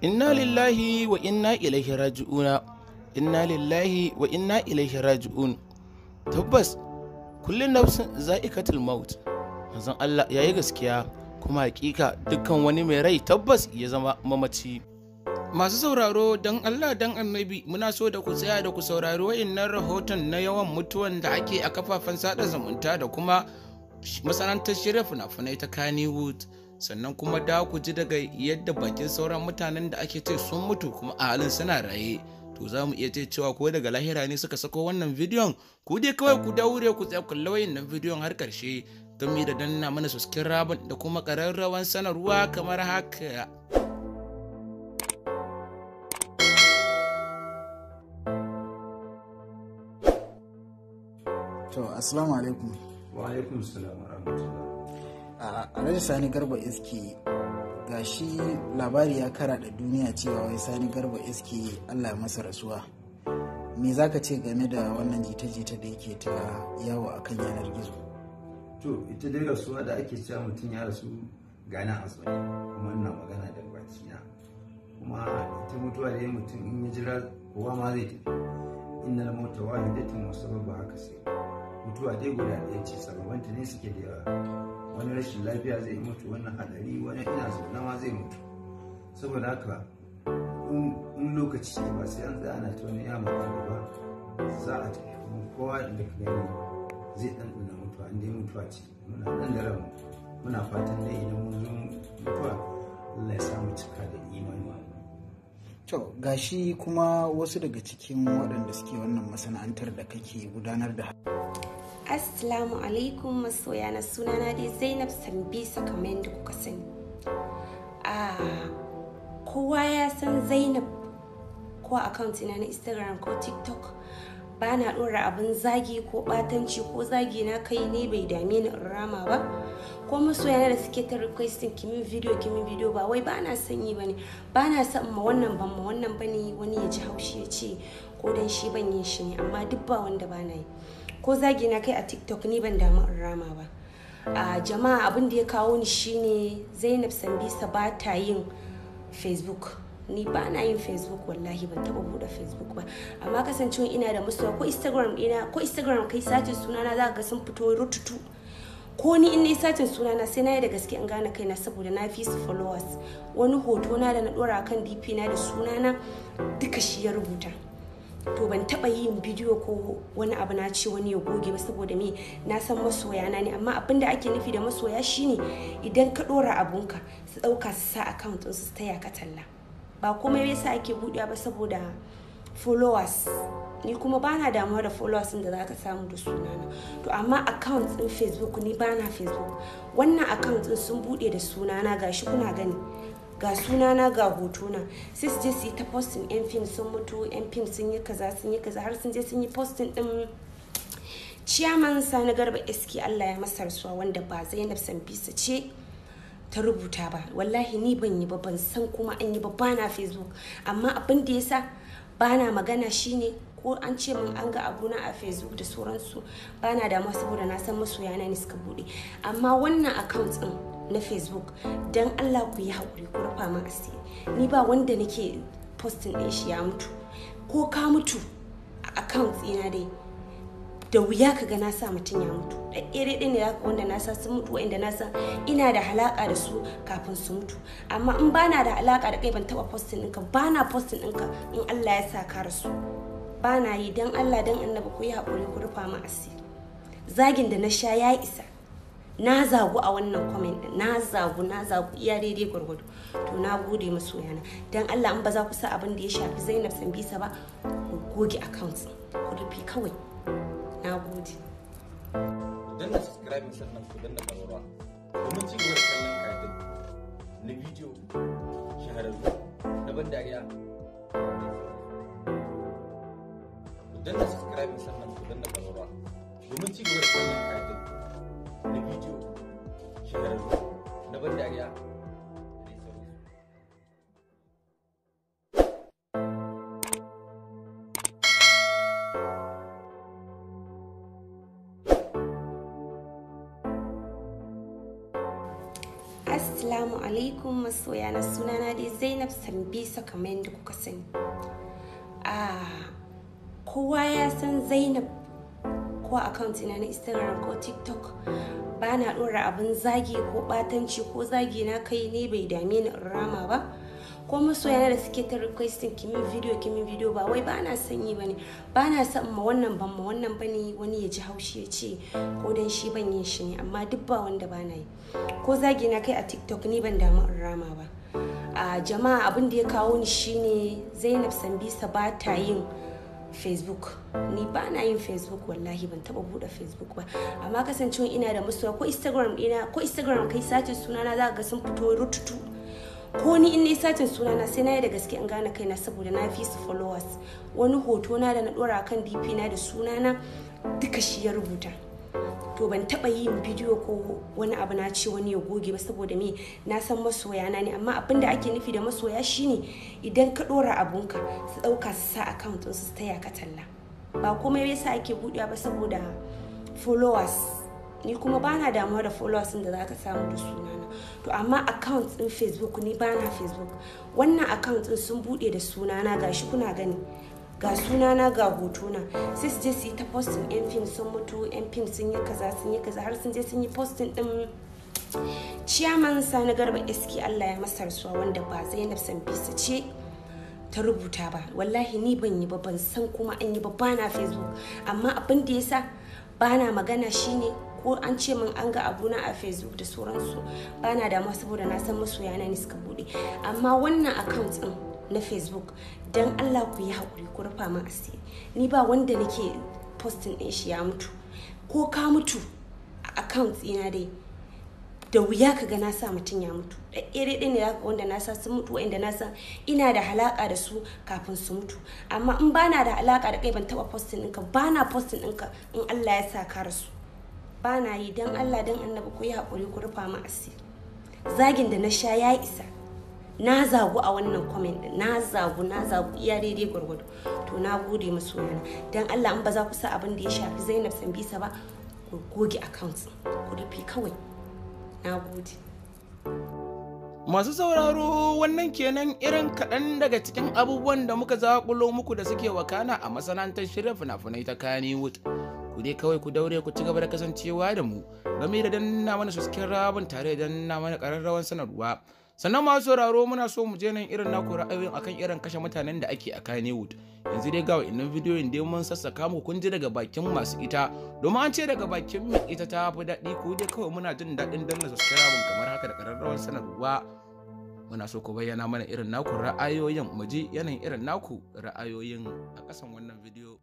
Inna lillahi wa inna ilaihi raji'una. Inna lillahi wa inna ilaihi raji'un. Tabbas kullum nafsin za'iqatul maut. Manzon Allah yayi gaskiya, kuma hakika dukkan wani mai rai tabbas ya zama mamaci. Masu sauraro, don Allah don Annabi, muna so da ku tsaya da ku saurari wa'innan rahoton na yawan mutuwan da ake a kafafen sada zumunta da kuma masana'antar shirya fina-finai ta Kannywood. Sannan kuma da ku ji daga yadda bakin sauran mutanen da ake ce sun mutu kuma a halin suna raye. To za mu iya ce cewa ko daga lahira ne suka sako wannan bidiyon. Ku dai kawai ku daure ku tsaya kalla wayannan bidiyon har karshe, gami da danna mana subscribe da kuma ƙararrawan sanarwa kamar haka. To, assalamu alaikum. Wa alaikum salam wa rahmatullah. Alhaji Sani Garba Iski, gashi labari ya karaɗa duniya cewa wai Sani Garba Iski Allah ya masa rasuwa. Me za ka ce game da wannan jita-jita da yake ta yawo a kan yanar gizo? To, ita dai rasuwa da ake cewa mutum ya rasu, gana a tsaye kuma ina magana da bakina. Kuma ita mutuwa dai mutum in ya jira kowa ma zai tafi. Innal mauta wahidatun wa sababu haka sai. Mutuwa dai guda ɗaya ce, sababanta ne suke da yawa. Wani rashin lafiya zai mutu, wani hadari, wani ina zaune ma zai mutu. Saboda haka in lokaci ba sai an tsaya ana ta wani ya maka ba, za a tafi. Kuma kowa da ka gani zai ɗanɗana mutuwa in dai mutuwa ce. Muna nan da ranmu, muna fatan dai idan mun zo mutuwa Allah ya sa mu cika da imani. To, gashi kuma wasu daga cikin waɗanda suke wannan masana'antar da kake gudanar da Assalamu alaikum masoya na, sunana dai Zainab Sambisa kamar yadda kuka sani. Kowa ya san Zainab ko account ina na Instagram ko TikTok, ba na ɗora abin zagi ko ɓatanci, ko zagi na kai ne bai dame ni in rama ba. Ko masoya da suke ta requesting kimin video, kimin video, ba wai ba na son yi bane, ba na son ma wannan ban ma wannan bane, wani ya ji haushi ya ce ko dan shi ban yin shi ne, amma duk ba wanda ba na yi. Ko zagi na kai a TikTok ni ban damu in rama ba. A jama'a, abin da ya kawo ni shine Zainab Sambisa ba ta yin Facebook. Ni ba na yin Facebook, wallahi ban taba bude Facebook ba, amma kasancewa ina da masoya ko Instagram ina, ko Instagram kai searching sunana za ka ga sun fito rututu. Ko ni in nayi searching sunana sai na yi da gaske in gane kaina, saboda na fi su followers. Wani hoto na da na dora kan DP na da sunana duka shi ya rubuta. To ban taba yin bidiyo ko wani abu na ce wani ya goge ba, saboda me? Na san masoya na ne. Amma abin da ake nufi da masoya shine idan ka dora abunka su dauka su sa account din su taya ka talla. Ba komai yasa ake budewa ba saboda followers. Ni kuma bana damuwa da followers da zaka samu da sunana. To amma account din Facebook, ni bana Facebook, wannan account din sun bude da sunana, gashi kuna gani, ga sunana ga hotona, sai su je su yi ta posting yan fim sun mutu, yan fim sun yi kaza, sun yi kaza, har sun je sun yi posting din Ciyaman Sani Garba Iski Allah ya masa rasuwa, wanda ba Zainab Sambisa ce ta rubuta ba. Wallahi ni ban yi ba, ban san kuma an yi ba, bana Facebook. Amma abin da yasa bana magana shine ko an ce min an ga abuna a Facebook da sauransu, bana damuwa saboda na san masoyana ne suka bude. Amma wannan account din na Facebook, dan Allah ku yi haƙuri ku rufa min asiri. Ni ba wanda nake posting din shi ya mutu. Ko ka mutu a account ɗina dai da wuya ka ga na sa mutum ya mutu. Ɗaya ɗaya ne zaka wanda na sa sun mutu, wa'inda na san ina da halaka da su kafin su mutu. Amma in bana da halaka da kai, ban taɓa posting ɗinka, bana posting ɗinka in Allah ya sa ka rasu, bana yi. Dan Allah dan Annabi ku yi haƙuri ku rufa min asiri. Zagin da na sha ya isa. Na zagu a wannan comment din, na zagu, na zagu iya daidai gwargwado. To na gode masoyana. Dan Allah in ba za ku sa abin da ya shafi Zainab Sambisa ba, ku goge account, ku rufe kawai. Na gode. Danna subscribe sannan ku danna ƙararrawa domin ci gaba da kallon karatun na bidiyo shahararru na ban dariya. Ku danna subscribe sannan ku danna ƙararrawa domin ci gaba da kallon karatun na bidiyo shahararru na ban dariya da dai sauransu. Assalamu alaikum masoya na, sunana dai Zainab Sambisa kamar yadda kuka sani. Kowa ya san Zainab ko account ina na Instagram ko TikTok, ba na ɗora abin zagi ko ɓatanci, ko zagi na kai ne bai dame ni in rama ba. Ko masoya da suke ta requesting kimin video, kimin video, ba wai ba na son yi bane, ba na son ma wannan ban ma wannan bane, wani ya ji haushi ya ce ko dan shi ban yin shi ne, amma duk ba wanda ba na yi. Ko zagi na kai a TikTok ni ban damu in rama ba. A jama'a, abin da ya kawo ni shine Zainab Sambisa ba ta yin Facebook. Ni ba na yin Facebook, wallahi ban taba bude Facebook ba, amma kasancewa ina da masoya ko Instagram dina, ko Instagram kai searching sunana za ka ga sun fito rututu. Ko ni in nayi searching sunana sai na yi da gaske in gane kaina, saboda na fi su followers. Wani hoto na da na dora kan DP na da sunana duka shi ya rubuta. To ban taba yin bidiyo ko wani abu na ce wani ya goge ba, saboda me? Na san masoya na ne. Amma abin da ake nufi da masoya shine idan ka dora abunka su dauka su sa account su taya ka talla. Ba komai yasa ake budewa ba saboda followers. Ni kuma bana damuwa da followers da zaka samu da sunana. To amma account din Facebook, ni bana Facebook, wannan account din sun bude da sunana, gashi kuna gani, ga sunana ga hotona, sai su je su yi ta posting yan fim sun mutu, yan fim sun yi kaza, sun yi kaza, har sun je sun yi posting din Ciyaman Sani Garba Iski Allah ya masa rasuwa, wanda ba Zainab Sambisa ce ta rubuta ba. Wallahi ni ban yi ba, ban san kuma an yi ba, bana Facebook. Amma abin da yasa bana magana shine ko an ce min an ga abuna a Facebook da sauransu, bana damuwa, saboda na san masoyana ne suka bude. Amma wannan account din na Facebook, dan Allah ku yi haƙuri ku rufa min asiri. Ni ba wanda nake posting din shi ya mutu. Ko ka mutu a account ɗina dai da wuya ka ga na sa mutum ya mutu. Ɗaya ɗaya ne zaka wanda na sa sun mutu, wa'inda na san ina da halaka da su kafin su mutu. Amma in bana da halaka da kai, ban taɓa posting ɗinka, bana posting ɗinka in Allah ya sa ka rasu, bana yi. Dan Allah dan Annabi ku yi haƙuri ku rufa min asiri. Zagin da na sha ya isa. Na zagu a wannan comment din, na zagu, na zagu iya daidai gwargwado. To na gode masoyana. Dan Allah in ba za ku sa abin da ya shafi Zainab Sambisa ba, ku goge account, ku rufe kawai. Na gode. Masu sauraro, wannan kenan irin kaɗan daga cikin abubuwan da muka zaƙulo muku da suke wakana a masana'antar shirya fina-finai ta Kannywood. Ku dai kawai ku daure ku ci gaba da kasancewa da mu game da danna mana subscribe tare da danna mana ƙararrawan sanarwa. Sannan masu sauraro, muna so mu je nan irin naku ra'ayoyin akan irin kashe mutanen da ake a Kannywood. Yanzu dai ga wa'innan bidiyoyin dai mun sassaka muku, kun ji daga bakin masu ita, domin an ce daga bakin mai ita ta fi daɗi. Ku dai kawai muna jin daɗin danna subscribe kamar haka da ƙararrawar sanarwa. Muna so ku bayyana mana irin naku ra'ayoyin, mu ji yanayin irin naku ra'ayoyin a ƙasan wannan bidiyo.